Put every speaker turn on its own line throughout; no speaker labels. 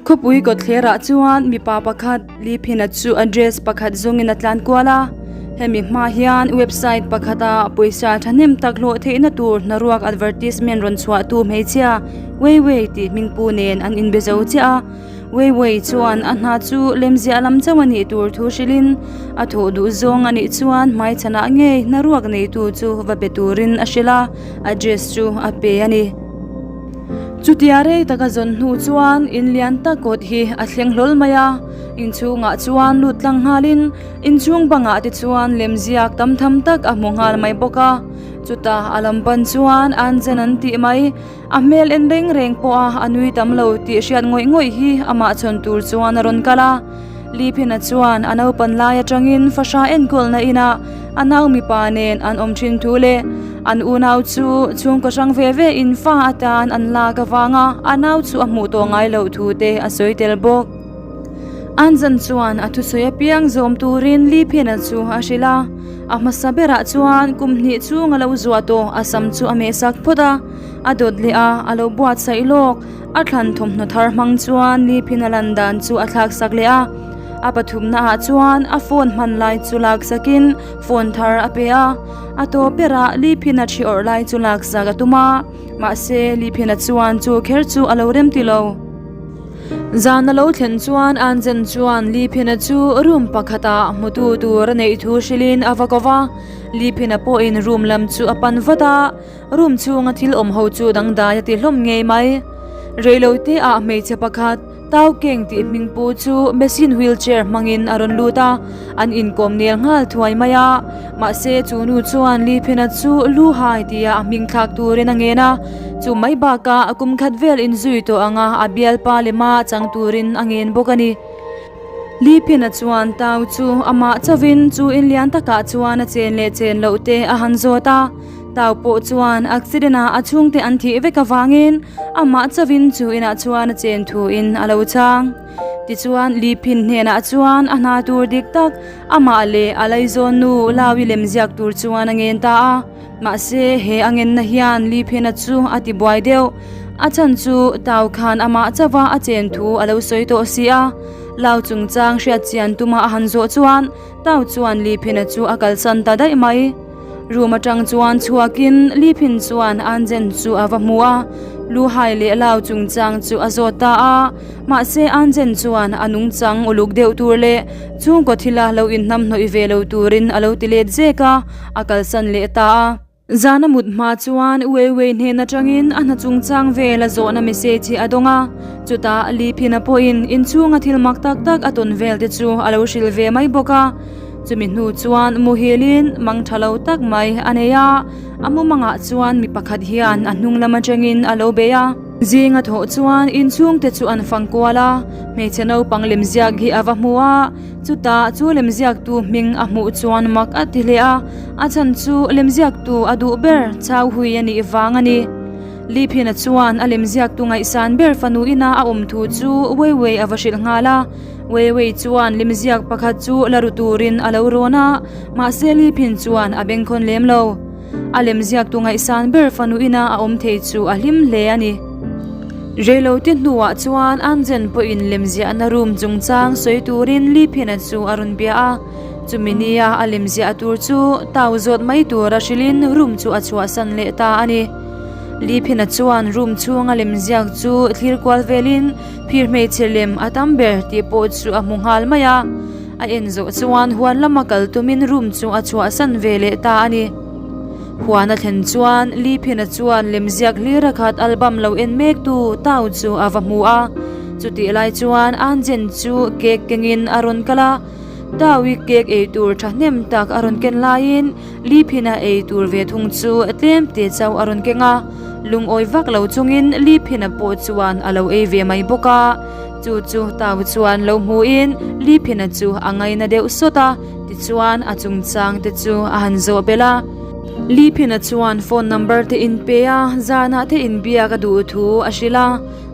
Khawpui kawtthlerah chuan mipa pakhat Liphina chu a dress pakhat zawngin a tlan kual a, hemi hma hian website pakhata pawisa thahnem tak hlawh theihna tur hnaruak advertisement rawn chhuahtu hmeichhia Wei Wei tih hmingpu nen an inbe zo chiah a, Wei Wei chuan a hna chu lemziah lam chauh a nih tur thu hrilhin a thawh duh zawng a nih chuan hmaichhanah ngei hnaruak neitu chu va be turin a hrilh a, address chu a pe a ni. Chutia rei taka zawn hnu chuan in lian tak kawt hi a thleng hlawl mai a, inchhungah chuan lut tlang nghalin inchhung bangah te chuan lemziak tam tham tak a hmu nghal mai bawk a, chutah a lam pan chuan an zen an tih mai, a hmel en reng reng pawh a a nui tam lo tih hriat ngawih ngawih hi amah chhawn tur chuan a rawn kal a. Liphina chuan a naupan lai atangin fahra enkawlna inah a nau mipa nen an awm thin thu leh an unau chu chhungkaw hrang ve ve in fa atan an lak avanga a nau chu a hmuh tawh ngai loh thu te a sawi tel bawk. Anzan chuan a thusawi apiang zawm turin Liphina chu a hrilh a, a hmasa berah chuan kum hnih chhung a lo zuah tawh a sam chu a mehsak phawt a, a dawt leh a, a lo buatsaih lawk. A thlan thawmhnaw thar hmang chuan Lipin a lan dan chu a thlak sak leh a, a pathumna ah chuan a phone hman lai chu lak sakin phone thar a pe a, a tawp berah Lipin a thi awrh lai chu lak sak a tum a, mahse Lipin a chuan chu kher chu a lo rem ti lo. Zan a lo thlen chuan Anzen chuan Lipin a chu room pakhatah hmutu tur a neih thu hrilhin a va ko va, Lipin a pawhin room lam chu a pan vat a. Room chhunga thil awm ho chu dangdai a ti hlawm ngei mai. Reilote ah hmeichhe pakhat Tau Keng tih hming pu chu machine wheelchair hmangin a rawn lut a, an inkawm nel nghal thuai mai a. Mahse chu nu chuan Li Phena chu lu hai tia a hming thlak turin a ngen a, chu mai bakah a kum khat vel inzui tawh anga a bialpa lema chang turin a ngen bawk a ni. Li Phena chuan Tau chu amah chauhin chu inlian takah chuan a chen leh chen loh te a han zawt a. Tau pawh chuan accident ah a chhungte an thih vek avangin amah chauhin chu inah chuan a chen thuin a lo chang. Tichuan Li Phin hnenah chuan a hna tur dik tak amah leh a laizawn nu Laui lem ziak tur chuan a ngen ta a. Mahse he a ngenna hian Li Phina chu a ti buai deuh. A chhan chu Tau khan amah chauha a chen thu a lo sawi tawh si a. Lau chungchang hriatchian tuma a han zawh chuan Tau chuan Li Phina chu a kalsan ta daih mai. Room atang chuan chhuakin Li Phin chuan Anjen chu a va hmu a, lu hai leh lau chungchang chu a zawt ta a. Mahse Anjen chuan a nungchang uluk deuh tur leh chhungkaw thila lo inhnamhnawih ve lo turin a lo ti let zek a, a kalsan leh ta a. Zan a mut hma chuan Wei Wei hnen atangin a hna chungchang vel a zawhna message hi a dawng a, chutah Li Phina pawhin inchhunga thil mak tak tak a tawn vel te chu a lo hrilh ve mai bawk a. Chumi hnu chuan muhilin mang tha lo tak mai a nei a, a mumangah chuan mi pakhat hian a hnung lam atangin a lo bei a. Zinga thawh chuan inchhungte chu an fang kual a, hmeichhe naupang lemziak hi a va hmu a, chutah chu lemziaktu hming a hmuh chuan mak a ti hle a, a chhan chu lemziaktu a duh ber chau hui a nih vang a ni. Liphina chuan a lemziaktu ngaihsan ber fanu ina a awm thu chu Wei Wei a va hrilh nghal a. Wei Wei chuan lemziak pakhat chu la ru turin a lo rawn a, mahse Liphin chuan a bengkhawn lem lo. A lemziaktu ngaihsan ber fanu ina a awm thei chu a hlim hle a ni. Reilote hnuah chuan Anjen pawhin lemziahna room chungchang sawi turin Liphina chu a rawn bia a, chumi nia a lemziah tur chu tau zawt mai tura hrilhin room chu a chhuahsan leh ta a ni. Liphina chuan room chhunga lemziak chu thlir kual velin phir hmeichhe lem a tam ber tih pawh chu a hmu nghal mai a. A en zawh chuan huan lama kal tumin room chu a chhuahsan ve leh ta a ni. Huan a thlen chuan Li Phina chuan lemziak hlir a khat album lo en mek tu Tau chu a va hmu a. Chutih lai chuan An Jen chu cake kengin a rawn kal a. Tau i cake ei tur thahnem tak a rawn ken laiin Li Phina ei tur ve thung chu tlem te chauh a rawn keng a. Lungawi vak lo chungin Li Phina pawh chuan a lo ei ve mai bawk a. Chu chu Tau chuan lo hmuhin Li Phina chu a ngaina deuh sawt a, tichuan a chungchang te chu a han zawh belh a. Li Phina chuan phone number te in pe a, zanah te inbiak a duh thu a hrilh a,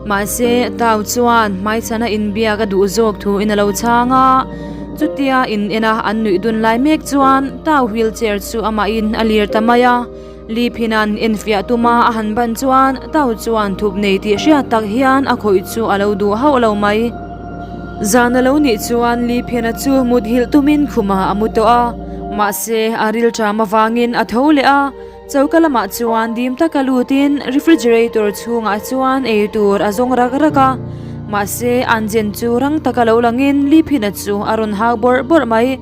mahse Tau chuan hmaichhana inbiak a duh zawk thu in a lo chhang a. Chutia in en a an nuih dun lai mek chuan Tau wheelchair chu amahin a lir ta mai a. Li Phina'n enfiah tuma a han ban chuan Tau chuan thup nei tih hriat tak hian a khawih chu a lo duh hauh lo mai. Zan a lo nih chuan Li Phina chu muthilh tumin khumah a mu tawh a, mahse a rilṭam avangin a tho leh a, choka lamah chuan dim taka lutin refrigerator chhungah chuan eitur a zawng rak rak a, mahse an zen chu rang taka lo langin Li Phina chu a rawn hau bawrh bawrh mai.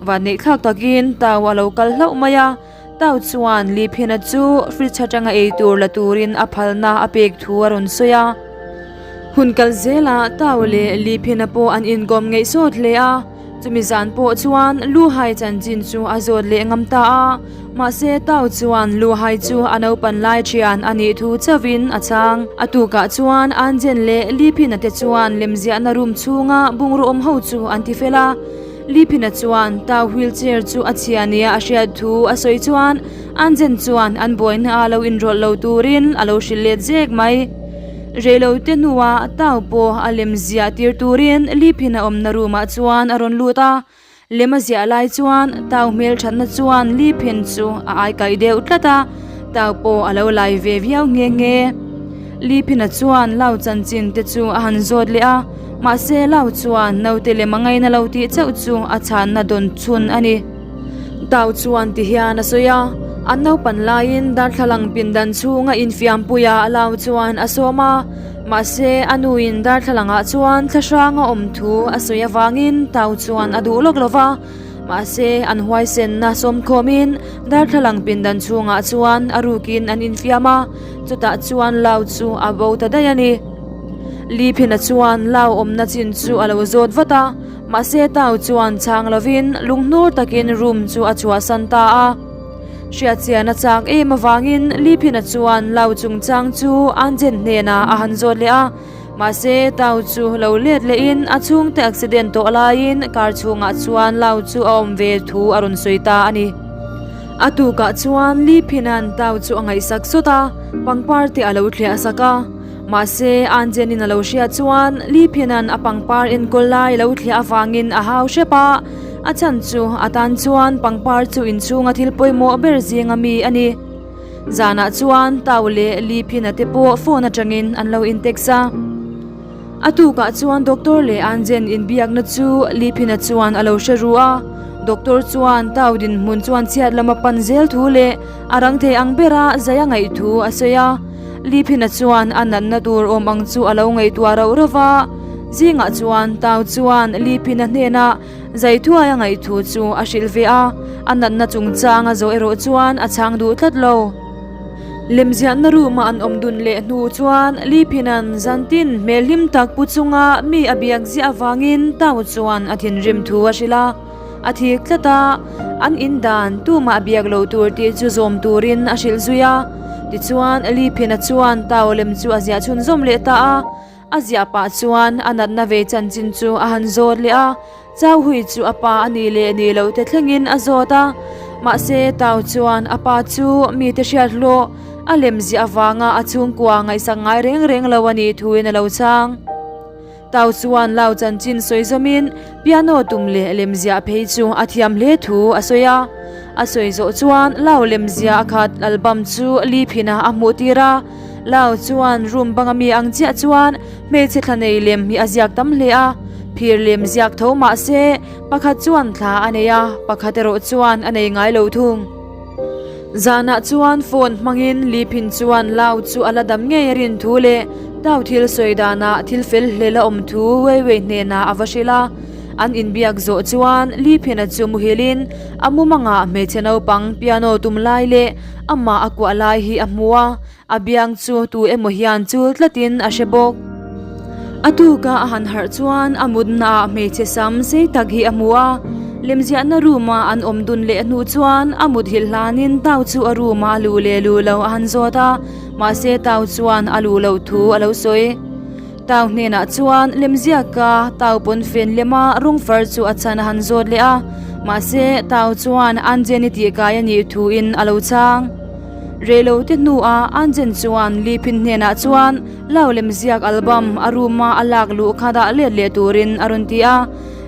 Vanneihthlak takin Tau a lo kal hlauh mai a. Tau chuan Liphina chu fridge atanga ei tur la turin a phalna a pek thu a rawn sawi a. Hun kal zelah Tau leh Liphina pawh an inkawm ngeih sawt hle a, chumi zan pawh chuan Luhai chanchin chu a zawt leh ngam ta a. Mahse Tau chuan Luhai chu a naupan lai thian a nih thu chauhin a chhang. A tukah chuan Anjen leh Liphina te chuan lemziahna room chhunga bungraw awm ho chu an ti fel a. Liphina chuan Tau wheelchair chu a chhia nia a hriat thu a sawi chuan Anjen chuan an buaina a lo inrawlh lo turin a lo hrilh let zek mai. Reilote hnuah Tau pawh a lem ziah tir turin Liphina awmna room ah chuan a rawn lut a, lem a ziah lai chuan Tau hmelthatna chuan Liphin chu a aikaih deuh tlat a, Tau pawh a lo lai ve viau nghe nghe. Liphina chuan Lau chanchin te chu a han zawt leh a. Mahse Lau chuan naute lem a ngaina lo tih chauh chu a chhanna dawn chhun a ni. Tau chuan ti hian a sawi a, an naupan laiin darthlalang pindan chhunga infiampuia Lau chuan a sawm a, mahse a nuin darthlalangah chuan thlahrang a awm thu a sawi avangin Tau chuan a duh lawk lo va, mahse an huaisenna sawmkhawmin darthlalang pindan chhungah chuan a rukin an infiam a, chutah chuan Lau chu a bo ta daih a ni. Li Phina chuan Lau awmna chin chu a lo zawt vat a, mahse Tau chuan chhang lovin lunghnur takin room chu a chhuahsan ta a. Hriatchian a chak em avangin Li Phina chuan Lau chungchang chu Anjen hnenah a han zawt leh a, mahse Tau chu lo let lehin a chhungte accident tawh laiin car chhungah chuan Lau chu a awm ve thu a rawn sawi ta a ni. A tukah chuan Li Phina'n Tau chu a ngaihsak sawt a, pangpar te a lo thliah sak a. Mahse, Anjenin a lo hriat chuan Li Phiana'n a pangpar enkawl lai lo thliah avangin a hau hrep a, a chhan chu a tan chuan pangpar chu inchhunga thil pawimawh ber zinga mi a ni. Zanah chuan Tau leh Li Phiana te pawh phone atangin an lo intext a. A tukah chuan Doctor leh Anjen inbiakna chu Li Phiana chuan a lo hre ru a, Doctor chuan Tau dinhmun chuan chhiat lama pan zel thu leh a rang thei ang bera zai a ngaih thu a sawi a. Liphina chuan a natna tur awm ang chu a lo ngaihtuah rauh rauh va, zingah chuan Tau chuan Liphina hnenah Zaithuai a ngaih thu chu a hrilh ve a, a natna chungchang a zawh erawh chuan a chhang duh tlat lo. Lemziahna room a an awm dun leh hnu chuan Liphina'n zantin hmel hlim tak pu chunga mi a biak ziah avangin Tau chuan a thinrim thu a hrilh a. A thik tlat a, an in dan tumah biak lo tur tih chu zawm turin a hrilh zui a. Tichuan, Liphina chuan tau lem chu a ziah chhunzawm leh ta a, a ziah pah chuan a natna ve chanchin chu a han zawt leh a, Chauhui chu a pa a nih leh nih loh te thlengin a zawt a, mahse Tau chuan a pa chu mite hriat hlawh a lem ziah avanga a chhungkua ngaihsak ngai reng reng lo a nih thuin a lo chhang. Tau chuan Lau chanchin sawi zawmin piano tum leh lemziah phei chu a thiam hle thu a sawi a. A sawi zawh chuan Lau lemziah a khat album chu Li Phinah a hmuh tir a. Lau chuan room banga mi ang chiah chuan hmeichhe thla nei lem hi a ziak tam hle a. Phir lem ziak tho mah se pakhat chuan thla a nei a, pakhat erawh chuan a nei ngai lo thung. Zanah chuan phone hmangin Li Phin chuan Lau chu a la dam ngei a rin thu leh Tau thil sawi danah thil fel hlel a awm thu Wei Wei hnenah a va hrilh a. An inbiak zawh chuan Li Phina chu muhilin a mumangah hmeichhe naupang piano tum lai leh amah a kuah lai hi a hmu a, A biang chu tu emaw hian chul tlatin a hre bawk. A tuka a han harh chuan a mutnaah hmeichhe sam sei tak hi a hmu a, lemziahna room-a an awm dun leh hnu chuan a mut hilh hlanin Tau chu a room-a a luh leh luh lo a han zawt a, mahse Tau chuan a luh loh thu a lo sawi. Tau hnenah chuan lemziaka Tau pawnfen lema rawng far chu a chhan a han zawt leh a, mahse Tau chuan Anjeni tihkai a nih thuin a lo chhang. Reilote hnuah Anjen chuan Li Phin hnenah chuan Lau lemziak album a room-a a lak luh kha dah let leh turin a rawn ti a.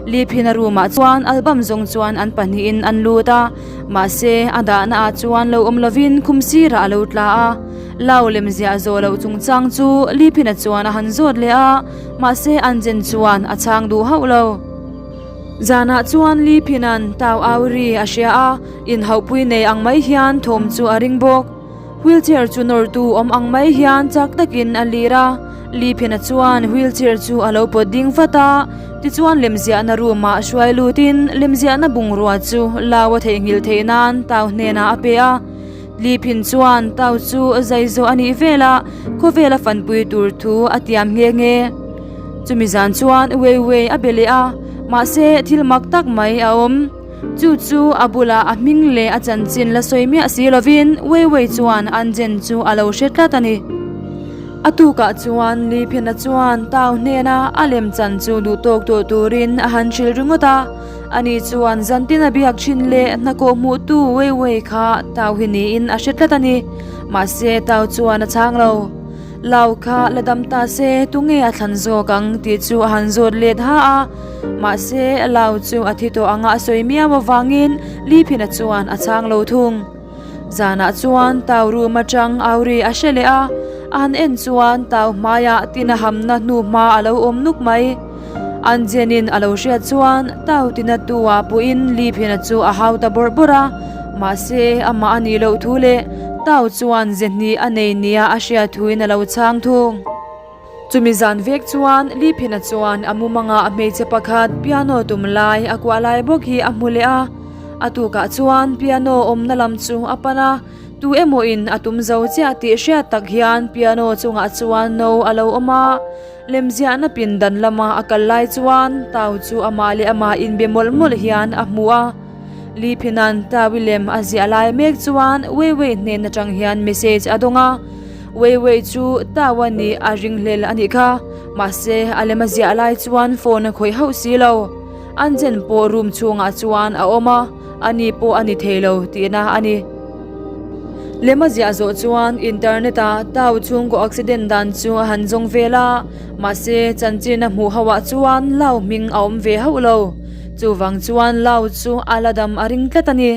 Liphina room ah chuan album zawng chuan an pahnihin an lut a, mahse a dahna ah chuan lo awm lovin khum sirah a lo tla a. Lau lem ziah zawh loh chungchang chu Liphina chuan a han zawt leh a, mahse an chen chuan a chhang duh hauh lo. Zanah chuan Liphina'n tau au ri a hria a, inhauhpui nei ang mai hian thawm chu a ring bawk. Wheelchair chu nawrtu awm ang mai hian chak takin a lir a, Liphina chuan wheelchair chu a lo pawt ding vat a, tichuan lemziahna room ah hruai lutin lemziahna bungrua chu lau a theihnghilh theih nan Tau hnenah a pe a. Liphin chuan Tau chu zai zawh a nih velah khawvel a fanpui tur thu a tiam nghe nghe. Chumi zan chuan Wei Wei a be leh a, mahse thil mak tak mai a awm. Chu chu a bulah a hming leh a chanchin la sawi miah si lovin Wei Wei chuan an jen chu a lo hre tlat a ni. A tukah chuan Li Phena chuan Tau hnena a lem chan chu duh tawk tawh turin a han hrilh ringawt a. Ani chuan zantin a biak thin leh hnakawh hmuhtu Wei Wei kha Tau hi niin a hre tlat a ni. Mahse Tau chuan a chhang lo. Lau kha la dam ta se tunge a thlan zawk ang tih chu a han zawt let ha a, mahse Lau chu a thi tawh anga a sawi miau avangin Liphina chuan a chhang lo thung. Zanah chuan Tau room atang Auri a hre leh a, a han en chuan Tau hmaiah tina hamna hnuhma a lo awm nuk mai. An Jenin a lo hriat chuan Tau tina tu ah pawhin Liphina chu a hau ta bawrh bawrh a, mahse amah a nih loh thu leh Tau chuan ze hnih a nei nia a hriat thuin a lo chhang thung. Chumi zan vek chuan Liphina chuan a mumangah hmeichhe pakhat piano tum lai a kuah lai bawk hi a hmu leh a, a tukah chuan piano awmna lam chu a pan a, tu emaw in a tum zo chiah tih hriat tak hian piano chungah chuan no a lo awm a. Lemziahna pindan lama a kal lai chuan Tau chu amah leh amah inbe mawlh mawlh hian a hmu a. Li Phinan Tau i lem a ziah lai mek chuan Wei Wei hnen atang hian message a dawng a. Wei Wei chu Tau a nih a ringhlel a nih kha. Mahse a lem a ziah lai chuan phone a khawih hauh si lo. An chen pawh room chhungah chuan a awm a, ani pawh a ni thei lo tihna a ni. Lem a ziah zawh chuan internet ah Tau chhungkaw accident dan chu a han zawng vel a, mahse chanchin a hmuh ho ah chuan Lau hming a awm ve hauh lo. Chuvang chuan Lau chu a la dam a ring tlat a ni.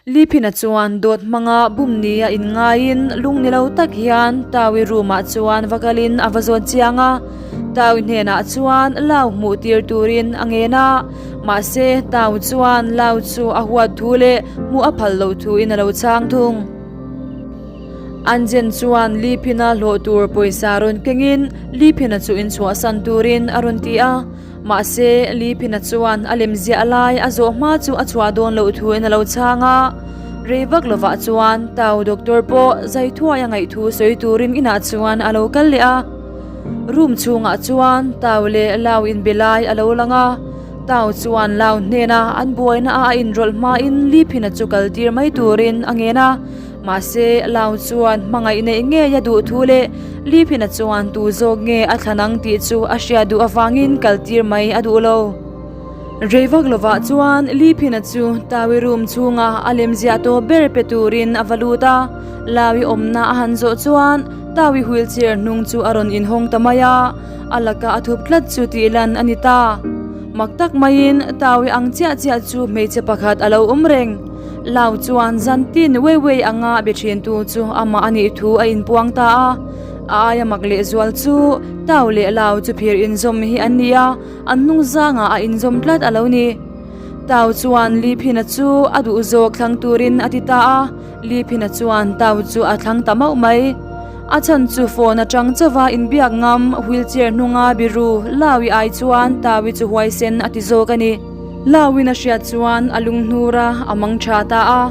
Liphina chuan dawt hmanga bum ni a inngaiin lung ni lo tak hian Tau-i room ah chuan va kalin a va zawt chiang a, Tau-i hnenah chuan Lau hmuh tir turin a ngen a. Mahse, Tau chuan Lau chu a huat thu leh hmuh a phal loh thuin a lo chhang thung. Anjen chuan Liphina hlawh tur pawisa rawn kengin Liphina chu inchhuahsan turin a rawn ti a. Mahse, Liphina chuan a lem ziah lai a zawh hma chu a chhuah dawn loh thuin a lo chhang a. Rei vak lovah chuan Tau doctor pawh zai thuai a ngaih thu sawi turin inah chuan a lo kal leh a. Room chhungah chuan Tau leh Lau inbe lai a lo lang a, Tau chuan Lau hnena an buaina a a inrawlh hmain Liphina chu kal tir mai turin a ngen a, mahse Lau chuan hmangaih neih ngei a duh thu leh Liphina chuan tu zawk nge a thlan ang tih chu a hriat duh avangin kal tir mai a duh lo. Rei vak lovah chuan Liphina chu Taui room chhunga a lemziah tawp ber pe turin a va lut a, Laui awmna a han zawh chuan Tawi wheelchair hnung chu a rawn inhawng ta mai a, a laka a thup tlat chu tih lan a ni ta. Mak tak maiin Tawi ang chiah chiah chu hmeichhe pakhat a lo awm reng. Lau chuan zan tin Wei Wei anga be thintu chu amah a nih thu a inpuang ta a. A aia mak lehzual chu Tau leh Lau chu phir inzawm hi an ni a, an hnung zangah a inzawm tlat a lo ni. Tau chuan Li Phina chu a duh zawk thlang turin a ti ta a. Li Phina chuan Tau chu a thlang ta mauh mai. A chhan chu phone atang chauha inbiak ngam wheelchair hnunga biru Lawi ai chuan Taui chu huaisen a ti zawk a ni. Lawin a hriat chuan a lung hnur a, a mang tha ta a.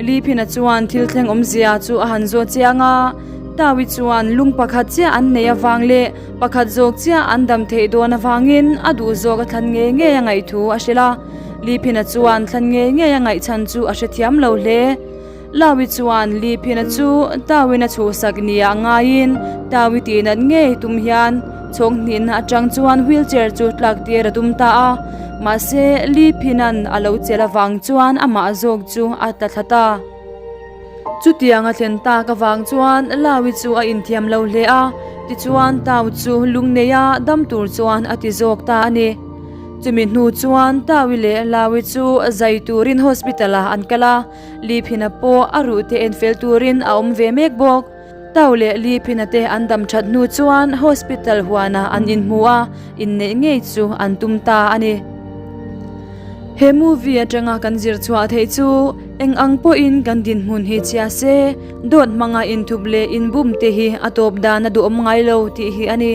Li Phina chuan thil thleng awmzia chu a han zawt chiang a. Taui chuan lung pakhat chiah an nei avang leh pakhat zawk chiah an dam theih dawn avangin a duh zawk a thlan ngei ngei a ngaih thu a hrilh a. Liphina chuan thlan ngei ngei a ngaihchhan chu a hrethiam lo hle. Lawi chuan Liphina chu Tawin a chhuhsak nia ngaiin Tawi tihnat ngei tum hian chhawng hnihna atang chuan wheelchair chu tlak tir a tum ta a. Mahse, Liphina'n a lo chelh avang chuan amah zawk chu a tla thla ta. Chutiang a thlen tak avang chuan Lawi chu a inthiam lo hle a, tichuan Tau chu lung neia dam tur chuan a ti zawk ta a ni. Chumi hnu chuan Tawi leh Lawi chu zai turin hospital ah an kal a, Liphina pawh a ruh te en fel turin a awm ve mek bawk. Tau leh Liphina te an dam that hnu chuan hospital huanah an inhmu a, inneih ngei chu an tum ta a ni. He movie atanga kan zir chhuah theih chu eng ang pawhin kan dinhmun hi chhia se, dawt hmanga inthup leh inbum te hi a tawp dan a duhawm ngai lo tih hi a ni.